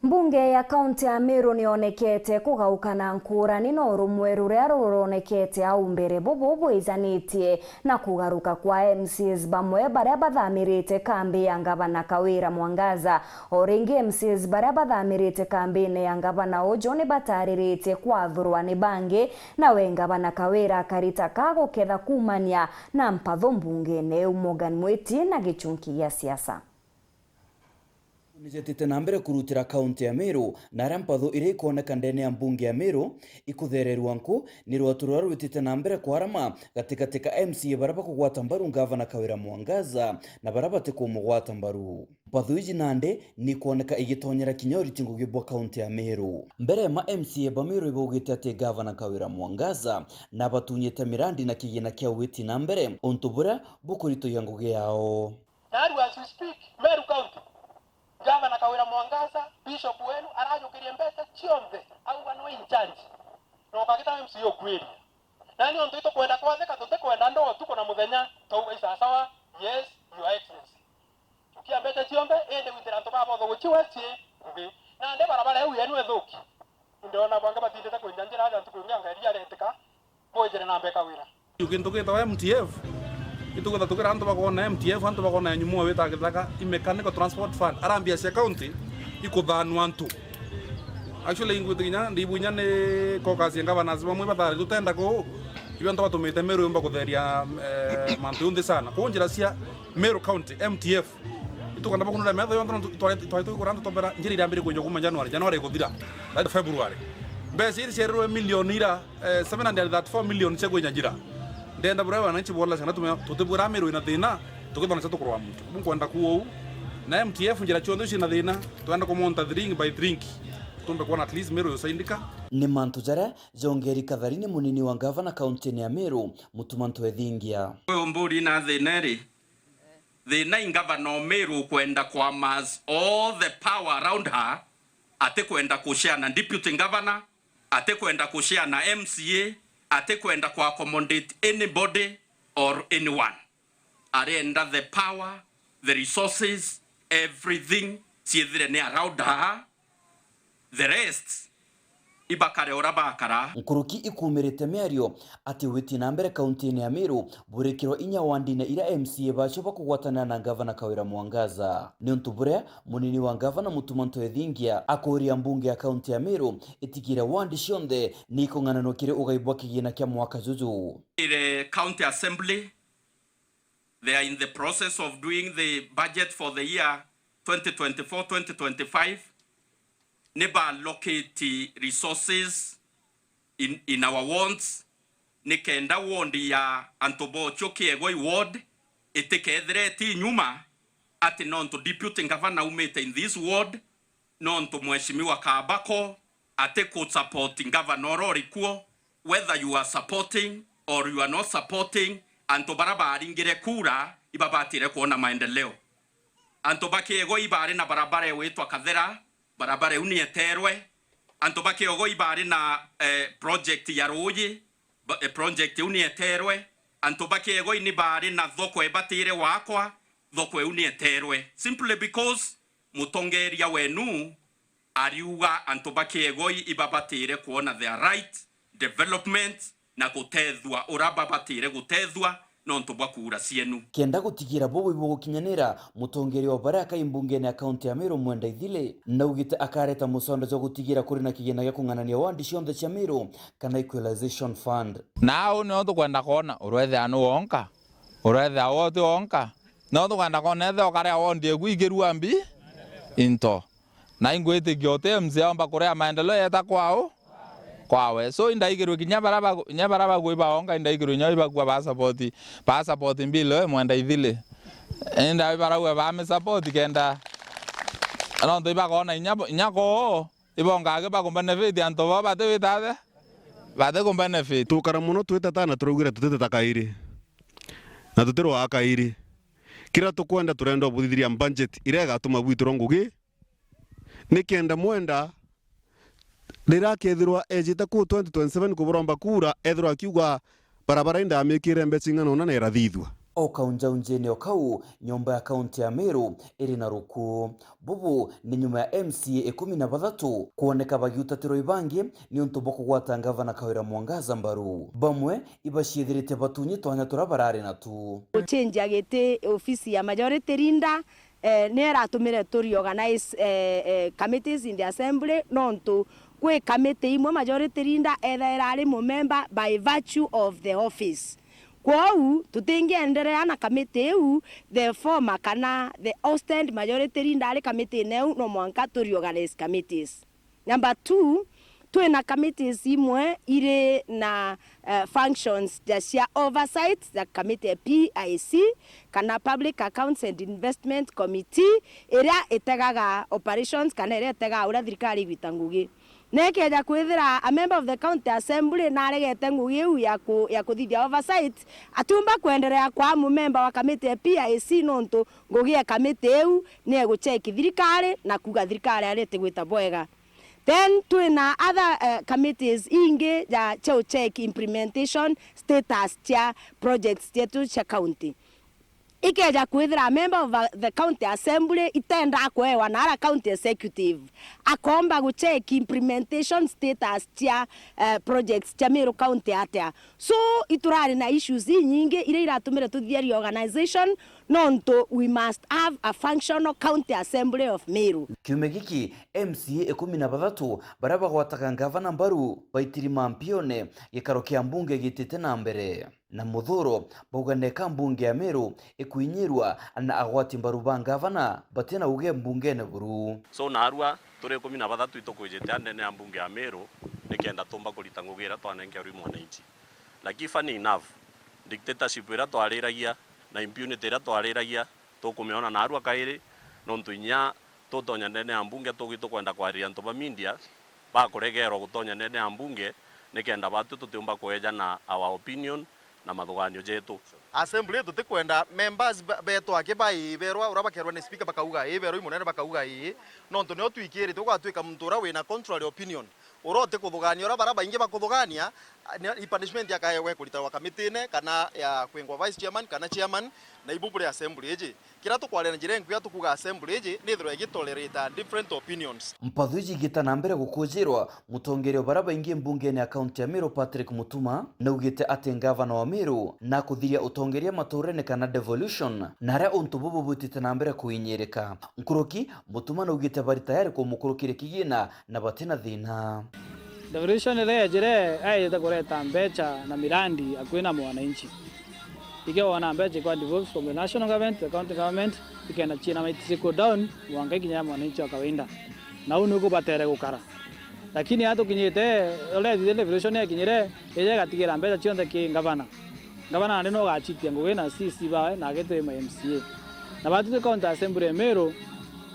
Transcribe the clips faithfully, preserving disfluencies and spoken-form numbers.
Mbunge ya kaunti ya Meru niyonekete kugauka na nkurani na urumwe ruria ruronekete au mbere, bubu bwijanitie na kugaruka kwa M C As bamwe baria bathamirite kambi ya ngavana Kawira Mwangaza. O ringi, M C As baria bathamirite kambine ya ngavana uju nibatariritie kwathurwa ni bangi, nawe ngavana Kawira akarita ka guketha kuumania na mpatho mbungene iu. Morgan Mwiti na gichunki gia siasa. Nijetite na mbere kurutira kaunti ya Meru, na aria mpatho iria ikwoneka ndene ya mbunge ya Meru ikuthererua nku ni rwatu ruria rwitite na mbere kwarama gatigati ka M C A baria bakugwata mbaru ngavana Kawira Mwangaza na baria batikumugwata mbaru. Mpatho iji nandi ni ikwoneka igitonyera kinya uriti ngugi bwa kaunti ya Meru. Mbere ma M C A ba Meru ibaugite ati ngavana Kawira Mwangaza nabatunyite mirandi na kigina kia witi na mbere, untu buria bukuritoia ngugi yao. Naarua as we speak, Meru County, Gavana Kawira Mwangaza, Bishop wenu, arajukirie mbeca cionthe, auga nwe in charge. Na ukagita M C A ukwiria. Na ni untu itukwenda kwathika, tutikwenda ndoo utuku na muthenya, twauga isasawa, yes, Your Excellency. Jukia mbeca cionthe, indi witira antu baba othe guciwa cie ngugi. Nandi barabara iu yenu ithuki. Ndona bangi batindite kwinja njira aja ntuku ingi anga iria aretika, kwijire na mbeka wira. Yu kintu gitagwa M T F, itugwita tukira antu bakona M T F, antu bakona ya nyumu wita githaka, i Mechanical Transport Fund, ara mbia cia county ikuthanwa antu. Actually, ingwite kinya, ndibu inya ni caucus ya governors bamwe bathari tutenda ku, ibo antu batumite Meru yumba kutheria, eh, mantu yunthe sana. Ku njira cia Meru County, M T F, itukanda bakunura metho yonthe, nontu twari, twari tukura antu tombera njira irambire kwenjwa kuma January, January ikuthira, that February. Mbeca iri cierirwe milioni ira, eh, seven hundred thirty-four million cia kwinya njira. Ndenda buria wananchi bola sana tume, tutibwira Meru ina thina, tukithona cia tukurwa muntu. Bunkwenda ku ou. Na M T F njira cionthe cina thina, twenda kumonta drink by drink. Tumbe kuona at least Meru yusaindika. Ni mantu jaria jongeri kathari ni munini wa ngavana kaunti-ini ya Meru, Mutuma Ntwethingia. Uyu mburi na thina iri, thina i ngavana o Meru kwenda ku amass all the power around her, atikwenda kushare na deputy governor, atikwenda kushare na M C A, atikwenda ku accommodate anybody or anyone. Arenda the power, the resources, everything ciithire ni around her. The rest, ibakare ura bakara. Nkuruki ikumirite miario ati witi na mbere kaunti-ini ya Meru burikirwa inya wandine ira M C A bacio bakugwatanira na ngavana Kawira Mwangaza. Niuntu buria munini wa ngavana Mutuma Ntwethingia akuria mbunge ya kaunti ya Meru itigire wandi cionthe ni ikung'ananwa kiri ugai bwa kigina kia mwaka juju. Ire County Assembly, they are in the process of doing the budget for the year twenty twenty-four twenty twenty-five. Ni ba allocate resources in, in our wards, nikenda ward ya antu bocio Kiegoi ward itikethire iti nyuma, ati nontu deputy governor aumite in this ward, nontu Mheshimiwa Kabako ati ku support governor uria uri kuo, whether you are supporting or you are not supporting, antu baria baringire kura ibabatire kuona maendeleo. Antu ba Kiegoi bari na barabara igwitwa Kathera, barabara iu ni eterwe. Antu ba Kiegoi bari na, eh, project ya ruuji, ba-, eh, project iu ni eterwe. Antu ba Kiegoi ni bari na thoko ibatire wakwa, thoko iu ni eterwe. Simply because mutongeria wenu ariuga antu ba Kiegoi ibabatire kuona their right development na gutethua ura babatire gutethua nontu bwa kura cienu. Kenda gutigira bubu ibugukinyanira, mutongeria wa baria akai mbungene ya kaunti ya Meru Mwenda Ithili naugite akareta mucondo jwa gutigira kuri na kigina gia kung'anania wandi cionthe cia Meru kana Equalization Fund. Na au nio tukwenda kwona, urwethea ni wonka, urwethea woti wonka, no tukwenda kwona ethea ukarea wondi eku ikirua mbi into. Na ingwitikia uti M C A aomba kurea maendeleo yeta kwao, kwawe. So, indaigirwe kinya bara bagu-, kinya bara bagui baonga, indaigirwe inya ibakua ba support, ba support bill we Mwenda Ithili. Inda barauga ba me support kenda, nontu ibakona inya bo-, inya koo, ibongaga baku benefit antu bao bati wita athe, bati ku benefit. Tukara mono twiteta na turaugira tutiteta kairi. Na tutirwaa kairi. Kiria tukwenda, turenda ubuthithiria budget iria igatuma bwitirwa ngugi, nikenda Mwenda riria akethirwa ejite kuu twenty twenty-seven kuburomba kura, ethirwa akiuga barabara indamikire mbeca ing'ana una na irathithua. O kaunjaunjene o kau, nyomba ya kaunti ya Meru iri na ruku. Bubu ni nyuma ya M C A ikumi na bathatu kwoneka bagiutatirwa ibangi niuntu bwa kugwata ngavana Kawira Mwangaza mbaru. Bamwe ibaciithirite batunyi twanya turia barari natu. Guchenjia giti ofisi ya majority leader, eh, ni iratumire tu reorganize, eh, eh, committees in the assembly, nontu kwi committee imwe majority leader ethaira ari mumemba by virtue of the office. Kwou tutingienderea na committee iu, the former kana the ousted majority leader ari committee-ine iu, no mwanka tu reorganize committees. Number two, twina committees imwe iri na, eh, functions ja cia oversight ja committee ya P I C kana Public Accounts and Investment Committee, iria itegaga operations kana iria itegaga uria thirikari igwita ngugi. Na ikeja kwithira a member of the county assembly naregete ngugi iu ya ku-, ya kuthithia oversight, atiumba kwenderea kwa mumemba wa committee ya P I C, nontu ngugi ya committee iu ni egucheki thirikari na kuuga thirikari ari itigwita bwega. Then twina other, eh, committees ingi ja, cia check implementation status cia projects cietu cia county. Ikeja kwithira a member of, uh, the county assembly itenda kuewa na ara county executive, akomba gucheck implementation status cia, eh, projects cia Meru County atia. So, iturari na issues inyingi iria iratumire tuthithia reorganization, nontu we must have a functional county assembly of Meru. Kiumia giki, M C A ikumi na bathatu baria bagwataga ngavana mbaru baitiri mampione, gikaro kia mbunge gitite na mbere. Na Muthuro bauga neka mbunge ya Meru ikwinyirwa na agwati mbaru ba ngavana batina uge mbungene buru. So, naarua turi ikumi na bathatu itukwijite ndene ya mbunge ya Meru nikenda tumba kurita ngugi iria twanenkerwe i mwananchi. Lakini funny enough, dictatorship iria twariragia na impunity iria twariragia tukumiona naarua kairi, nontu inya tutonya ndene ya mbunge tugi tukwenda kwariria antu ba media, bakuregerwa gutonya ndene ya mbunge, nikenda batu tutiumba kweejana our opinion na mathuganio jetu. Assembly tutikwenda members be-, beetwa aki ba ii berwa, uria bakerwa ni speaker bakauga ii, berwa i munene bakauga ii, nontu nio twikirite ugatwika muntu uria wina contrary opinion, uria utikuthugania uria baria baingi bakuthugania, ni, i punishment akaewe kuritarwa kamitiine kana ya kwingwa vice chairman kana chairman, na ibu buri assembly iji. Kiria tukwaria na njira inkuya tukuuga assembly iji nithirwe igitolerate different opinions. Mpathu iji igita na mbere gukujirwa, mutongeria o baria baingi mbungene ya kaunti ya Meru Patrick Mutuma naugite ati ngavana wa Meru nakuthiria utongeria maturene kana devolution, na aria untu bubu bwitite na mbere kuinyirika. Nkuruki, Mutuma naugite bari tayari kumukurukiria kigina na batina thina. Devolution iria yejire, aijite kureta mbecha na mirandi akui na mwananchi. Ikiwa wana mbecha ikwa devolve from the national government to the county government, ikenda ciina mai trickle down, mwanka ikinya ya mwananchi wa kawaida. Na uu niu kubatere gukara. Lakini aa tukinyite, uria ethithie devolution yakinyire, ija igatigira mbecha cionthe ki ngavana. Ngavana nandi no ugachitia ngugi na C C bawe, na agitwe ma M C A. Na batu twi county assembly ya Meru,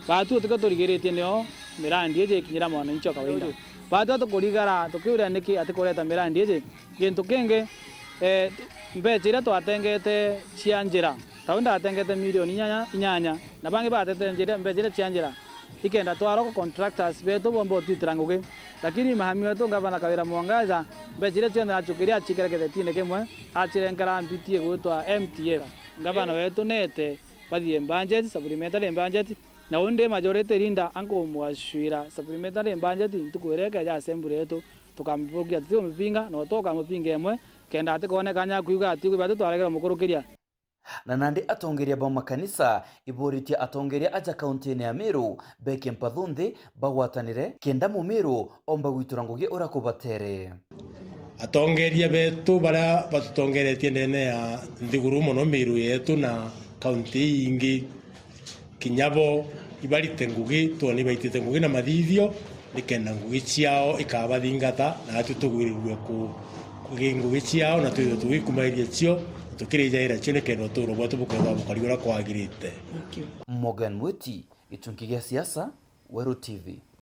batu tukio turigiritie nio mirandi iji ikinyira mwananchi wa kawaida. Batu tukurigara tukiuria niki atikureta mirandi iji. Gintu kingi, eh, mbecha iria twatengete cia njira, tau ndatengete milioni inyanya, inyanya, na bangi batete njira, mbecha iria cia njira, ikenda twarwa kwa contractors betu bomba utwitira ngugi. Lakini mami wetu ngavana Kawira Mwangaza, mbecha iria cionthe achukirie achikira kithetine kimwe, achirenkera mbiti igwitwa M T F. Ngavana wetu nete bathie budget, supplementary budget, na undi majority leader ankumwashwira supplementary budget ntuku iria ikeja assembly yetu, tukambukia tutimupinga, na utu ukamupinga imwe, kenda atikoneka nya kuuga ati batu twaregera mukurukiria. Na nandi atongeria ba makanisa iboritie atongeria aja kauntine ya Meru beke mpathu nthi bagwatanire, kenda Mumiru omba gwitura ngugi uria kubatere. Atongeria betu baria batutongeretie ndene ya nthiguru mono Meru yetu na kaunti ii ingi, kinya bo ibarite ngugi, twone ibaitite ngugi na mathithio, nikenda ngugi ciao ikabathingata, na atwi tugwirirue ku-, ngugi, ngugi ciao, na twithwe tugikumairia cio, na tukirijaira cio, nikenda uturo bwetu bukethirwa bukari uria kwagirite. Thank you. Morgan Mwiti, Gichunki gia Siasa, Weru T V.